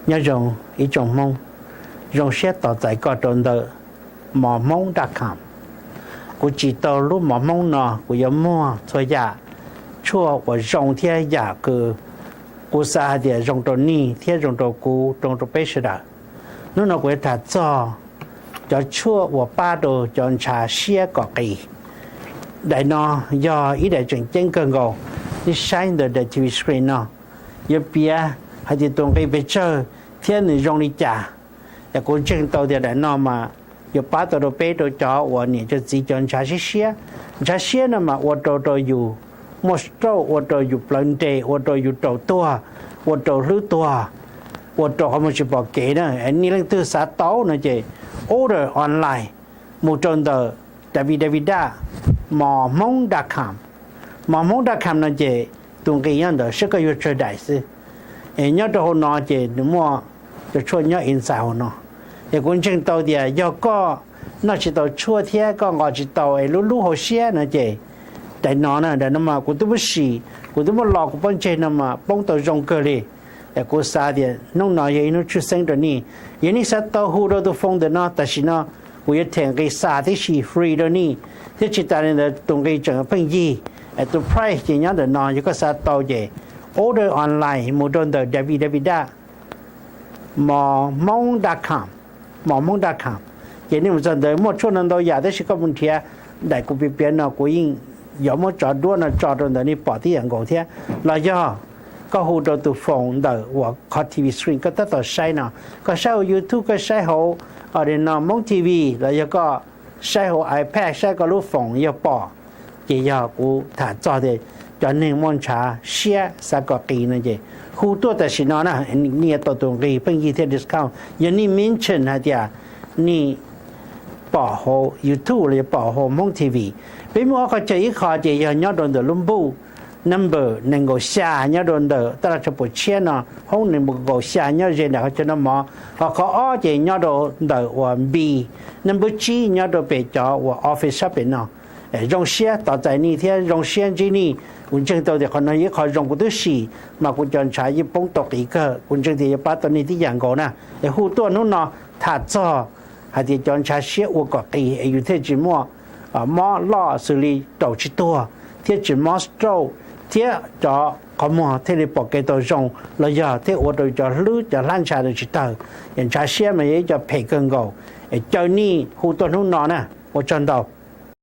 Nyob zoo ib tsoom Hmoob, zoo siab tos txais koj rau ntawm mos hmoob dot com. Kuv tsim tau lub mos hmoob no kuv yuav muag txhua yam tshuaj uas zoo thiab yam kws kuv xav hais tias zoo rau nej thiab zoo rau kuv, zoo rau peb sawv daws. Hnub no kuv yuav tham txog cov tshuaj uas pab rau cov ntshav siab kom qis. Daim no yog ib daim tseem ceeb kawg nkaus. Nej saib ntawm daim T V screen no, yuav piav hais tias tus nqi pes tsawg thiab nws zoo li cas. Kuv ntseeg tau tias daim no mas yuav pab tau rau peb, rau cov uas niam cov txiv cov ntshav siab siab. Ntshav siab no mas ua rau rau yus muaj stroke, ua rau yus plawv nres, ua rau yus raus tuag, ua rau hlwb tuag, ua rau qhov muag tsis pom kev na. Nej leej twg xav tau no ces order online mus rau ntawm w w w dot mos hmoob dot com. Mos hmoob dot com no ces tus nqi nyob ntawd, saib koj yuav tsawg daim xwb. Nyob rau hauv no ces nws muaj cov tshuaj nyob inside hauv no. Es kuv ntseeg tau tias yog koj noj tsis tau tshuaj thiab koj nqos tsis tau es lub lub hauv siab no ces daim no na, daim no mas kuv twb muab sim, kuv twb muab los kuv pob ntseg no mas poob tau zoo kawg li. Kuv xav tias hnub no yog ib hnub tshwj xeeb rau nej. Yog nej xav tau hu rau tus phone ntawm no tam sim no, kuv yuav them nqi xa tib si free rau nej, thiab tsis tas li ntawd tus nqi tseem pheej yig. Tus price ces nyob ntawm no, yog koj xav tau ces order online mus rau ntawm w w w dot mos hmoob dot com, mos hmoob dot com. Ces nej mus txog ntawd muaj tshuaj no ntau yam, tab sis koj mus nrhiav daim kuv piav piav no kuv yeej yuav muab tso duab no tso rau ntawd nej pom tib yam nkaus thiab. Los yog koj hu rau tus phone ntawm uas qhov T V screen koj tab tom saib no, koj saib hauv YouTube, koj saib hauv no Hmoob T V, los yog koj saib hauv iPad, saib koj lub phone yog pom. Ces yog kuv tham txog tias cov neeg muaj ntshav siab xav kom qis no ces hu tuaj tam sim no na, nej yuav tau tus nqi pheej yig thiab discount yog nej mention hais tias nej pom hauv YouTube los yog pom hauv Hmoob T V. Peb muaj ob qhov chaw, ib qho ces yog nyob rau ntawm lub npuj number nees nkaum xya nyob rau ntawm taj laj tsho puas tshiab no, hoob nees nkaum xya nyob ze ntawm qhov chaw noj mov. Ho qhov ob ces nyob rau ntawm uas npi number tsib nyob rau pem cov uas office sab pem no. Zoo siab tos txais nej thiab zoo siab ntsib nej. Kuv ntseeg tau tias qhov no yog ib qho zoo, kuv twb sim mas kuv cov ntshav yeej poob tau qis kawg. Kuv ntseeg tias yuav pab tau nej tib yam nkaus na. Es hu tuaj hnub no tham txog hais tias cov ntshav siab ua kom qis es yus thiaj tsis muaj mob loj xws li raus tsis tuag thiab tsis mob stroke thiab cov qhov muag thiaj li pom kev tau zoo los yog thiaj ua rau cov hlwb cov hlab ntsha tsis tawg. Es ntshav siab mas yog ib co phem kawg nkaus. Es caw nej hu tuaj hnub no na. Ua tsaug ntau.